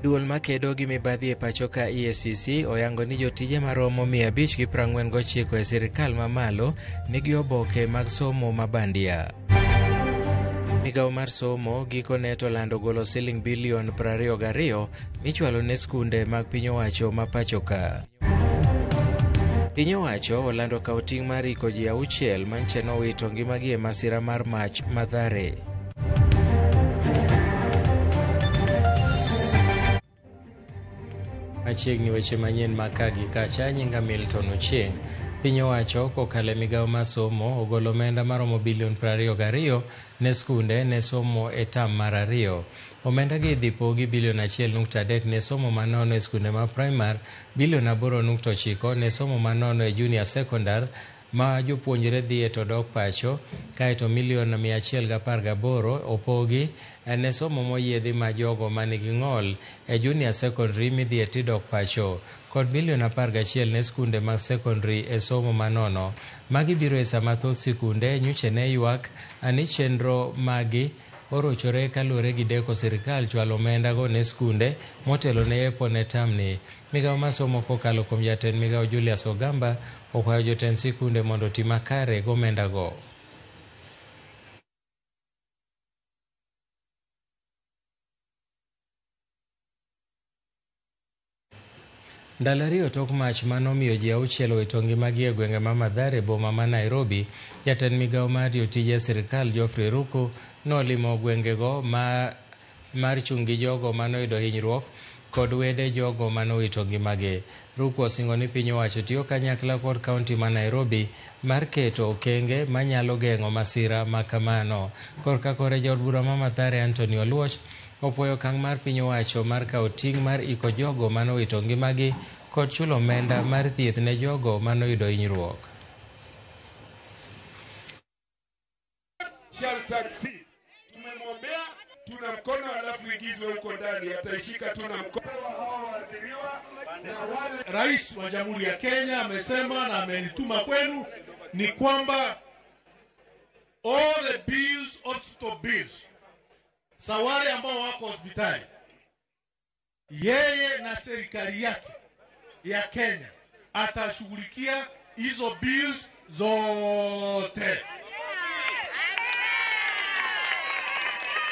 Duol makedo gi mibadhi e pacho ka EACC oyango ni jotije maromo 549 e sirikal mamalo nigi oboke mag somo ma bandia. Migawo mar somo gikone to lando golo siling bilion 22 michwalo ne skunde mag piny owacho ma pacho ka. Piny owacho olando kawo ting' mar iko ji 6 manche nowito ngimagi e masira mar mach Mathare. Machiegni weche manyien ma ka gi kacha, nyinga Milton Ochieng. Piny owacho kokalo e migawo mar somo ogolo omenda maromo bilion 22 ne skunde ne somo e tam mar 2. Omenda gi idhi pogi bilion 1.3 ne somo manono e skunde ma primar, bilion 8.9 ne somo manono e junior secondar ma jopuonjre dhiye to dok pacho, kaeto milion 118 opogi ne somo moyiedhi ma jogo manigi ng'ol e junior secondary midhiye tidok pacho, kod milion 11 ne skunde mag secondary e somo manono. Magi biro e sama thoth sikunde nyocha ne ywak ni chenro magi orochore kaluwore gi deko sirikal chwalo omenda go ne skunde motelo ne yepo ne tamni. Migawo mar somo kokalo kuom jatend migawo Julius Ogamba okwayo jotend sikunde mondo oti makare gomenda go. Ndalo 2 tok mach manomiyo ji 6 owito ngimagi e gwenge ma Mathare boma ma Nairobi, jatend migawo mar jotije sirikal Geoffrey Ruku nolimo gwengego mar chung' gi jogo manoyudo hinyruok kod wede jogo manowito ngimagi. Ruku osingo ni piny owacho tiyo kanyakla kod kaunti ma Nairobi mar keto okenge manyalo geng'o masira ma kamano. Korka kore jaod bura ma Mathare Anthony Oluoch opuoyo okang' mar piny owacho mar kawo ting' mar iko jogo manowito ngimagi kod chulo omenda mar thieth ne jogo manoyudo hinyruok. Shall succeed. Tumemwombea, tuna mkono alafu ingizwe huko ndani, ataishika tuna mkono. Rais wa Jamhuri ya Kenya amesema na amenituma kwenu ni kwamba all the bills, hospital bills, sa wale ambao wako hospitali, yeye na serikali yake ya Kenya atashughulikia hizo bills zote.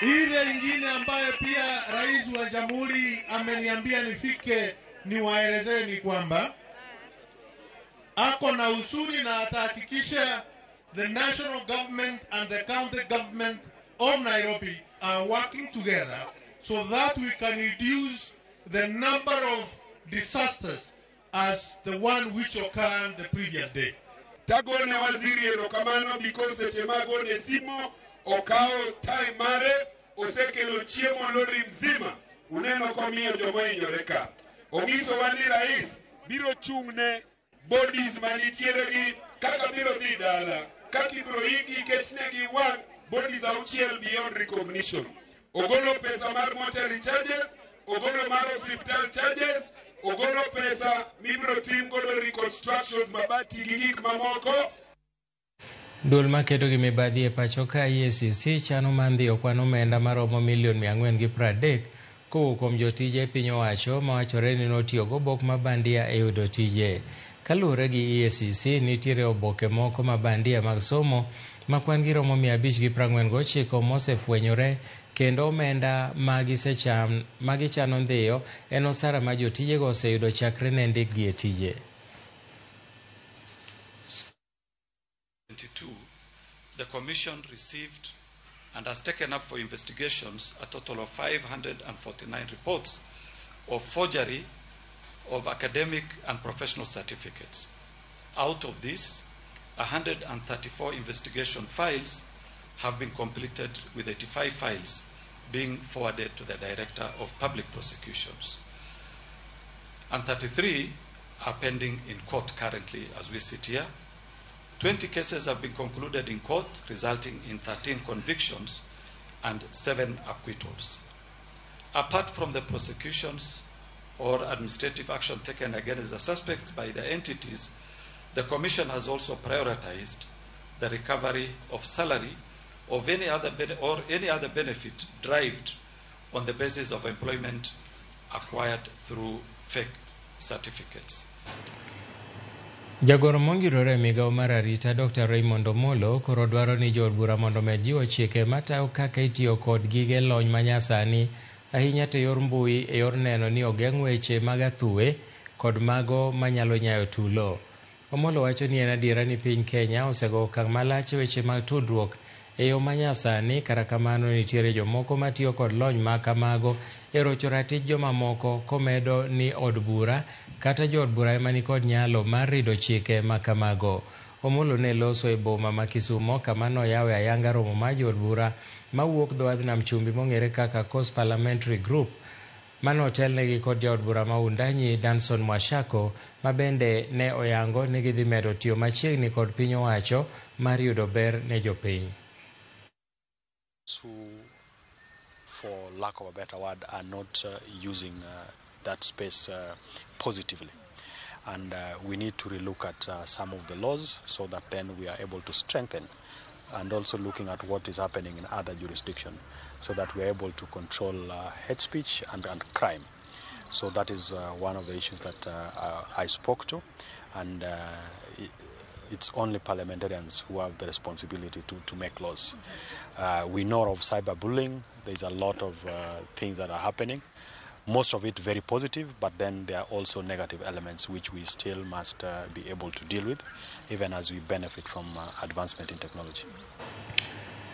Ile ingine ambayo pia rais wa jamhuri ameniambia nifike niwaelezee ni kwamba ako na usuri na atahakikisha the national government and the county government of Nairobi are working together so that we can reduce the number of disasters as the one which occurred the previous day. Tagone waziri erokamano because seche magone simo okawo time mare osekelo chiemo lori mzima uneno komiyo joma ohinyore ka. Onyisowa ni rais biro chung' ne bodies manitiere gi kaka biro dhi dala kaka ibiro igi nikech ne giwang' bodies 6 beyond recognition. Ogolo pesa mar mortuary charges, ogolo mar hospital charges, ogolo pesa mibiro tim godo reconstructions mabati gi gik mamoko. Duol makedo gi mibadhi e pacho ka EACC chano mar ndhiyo kwan omenda maromo milion 430 kowuok kuom jotije piny owacho mawachore ni notiyo gobok ma bandia e yudo tije. Kaluwore gi EACC, nitiere oboke moko ma bandia mag somo ma kwan gi romo 549 mosefwenyore kendo omenda ma gichano ndhiyo en osara ma jotijego oseyudo chakre ne ndikgi e tije. The Commission received and has taken up for investigations a total of 549 reports of forgery of academic and professional certificates. Out of this, 134 investigation files have been completed, with 85 files being forwarded to the Director of Public Prosecutions. And 33 are pending in court currently as we sit here. 20 cases have been concluded in court, resulting in 13 convictions and 7 acquittals. Apart from the prosecutions or administrative action taken against the suspects by the entities, the Commission has also prioritized the recovery of salary of any other or any other benefit derived on the basis of employment acquired through fake certificates. Jagoro mongirore e migawo mar arita Dr. Raymond Omolo koro dwaro ni jood bura mondo omed jiwo chike matayo kaka itiyo kod gige lony manyasani ahinya to yor mbui e yor neno ni ogeng' weche mag athuwe kod mago manyalo nyayo tulo. Omolo wacho ni en adiera ni piny Kenya osego okang' malach e weche mag tudruok e yo manyasani, kata kamano nitiere jomoko matiyo kod lony ma kamago e rocho ratich jomamoko, komedo ni od bura kata jood bura ema nikod nyalo mar rido chike ma kamago. Omolo ne loso e boma ma Kisumo kama noyawe ayanga romo mar jood bura mawuok dho wadh nam chumbi mong'ere kaka Coast Parliamentary Group manotelnegi kod jaod bura ma Wundanyi Danson Mwashako, ma bende ne oyango ni gidhi medo tiyo machiegni kod piny owacho mar yudo ber ne jopiny. Who, for lack of a better word, are not using that space positively. And we need to relook at some of the laws so that then we are able to strengthen, and also looking at what is happening in other jurisdictions so that we are able to control hate speech and crime. So that is one of the issues that I spoke to, and it's only parliamentarians who have the responsibility to make laws. We know of cyberbullying. There's a lot of things that are happening, most of it very positive, but then there are also negative elements which we still must be able to deal with, even as we benefit from advancement in technology.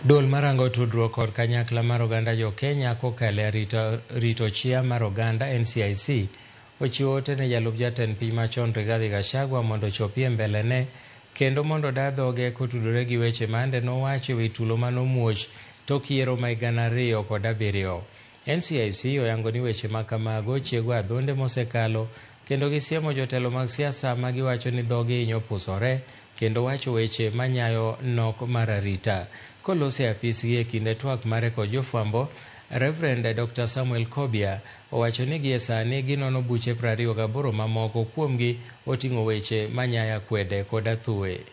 Duol marango tudruok kod kanyakla mar oganda jo Kenya kokalo e rito chia mar oganda NCIC ochiwo ote ne jalup jatend piny machon Rigathi Gachagua mondo ochopie mbelene kendo mondo oda dhoge kotudore gi weche mande nowacho ewi tulo manomuoch tok yiero ma 2007. NCIC oyango ni weche ma kamago chiego adhonde mosekalo kendo gisiemo jotelo mag siasa ma giwacho ni dhogi hinyo pusore kendo wacho weche manyayo nok mar arita. Kolose e apisgi e kinde twak mare kod jofwambo, Reverend Dr. Samuel Kobia owacho ni gie sani ginono buche 28 mamoko kuomgi oting'o weche manyayo akwede kod athuwe.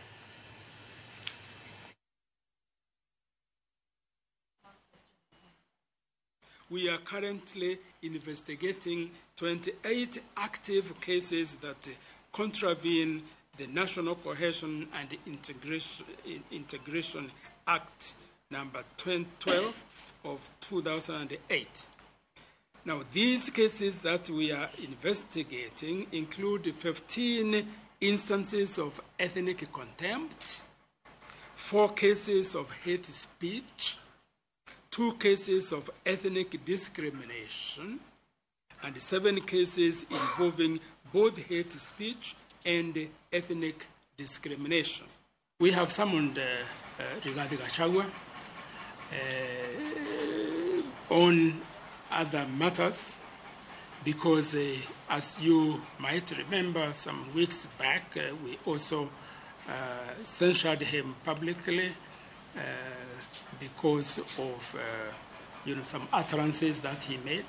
We are currently investigating 28 active cases that contravene the National Cohesion and Integration Act number 12 of 2008. Now, these cases that we are investigating include 15 instances of ethnic contempt, 4 cases of hate speech, 2 cases of ethnic discrimination, and 7 cases involving both hate speech and ethnic discrimination. We have summoned Rigathi Gachagua on other matters because, as you might remember, some weeks back we also censured him publicly because of some utterances that he made.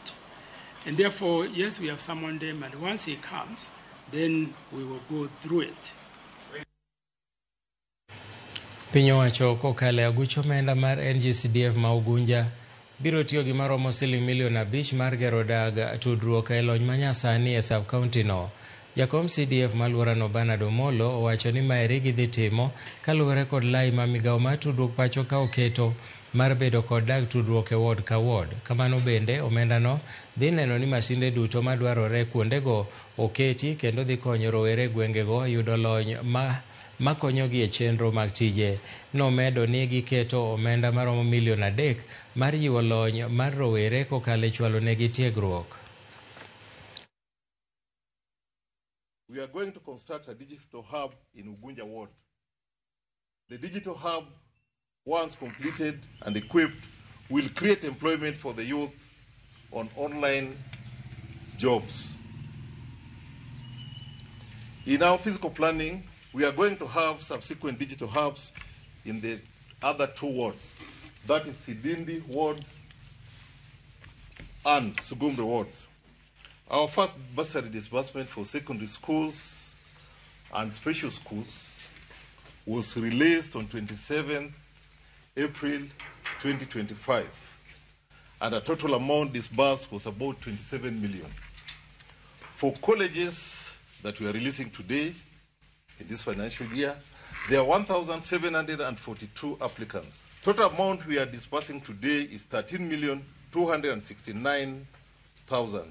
And therefore, yes, we have summoned him, and once he comes, then we will go through it. Piny owacho kokalo e aguch omenda mar NGCDF ma Ugunja biro tiyo gi maromo siling milion 5 mar gero dag tudruok e lony manyasani e sub county no. Jakom CDF maluorano Bernard Omolo owacho ni maeri gidhi timo kaluwore kod lai ma migawo mar tudruok pacho ka oketo mar bedo kod dag tudruok e ward ka ward. Kamano bende omendano dhi neno ni masinde duto madwarore kuondego oketi kendo dhi konyo rowere gwengego yudo lony makonyogi e chenro mag tije. Nomedo ni giketo omenda maromo milion 3 mar jiwo lony mar rowere kokalo e chwalo negi tiegruok. We are going to construct a digital hub in Ugunja Ward. The digital hub, once completed and equipped, will create employment for the youth on online jobs. In our physical planning, we are going to have subsequent digital hubs in the other 2 wards. That is Sidindi Ward and Sugumri Wards. Our first bursary disbursement for secondary schools and special schools was released on 27 April 2025. and a total amount disbursed was about 27 million. For colleges that we are releasing today, in this financial year, there are 1,742 applicants. Total amount we are disbursing today is 13,269,000.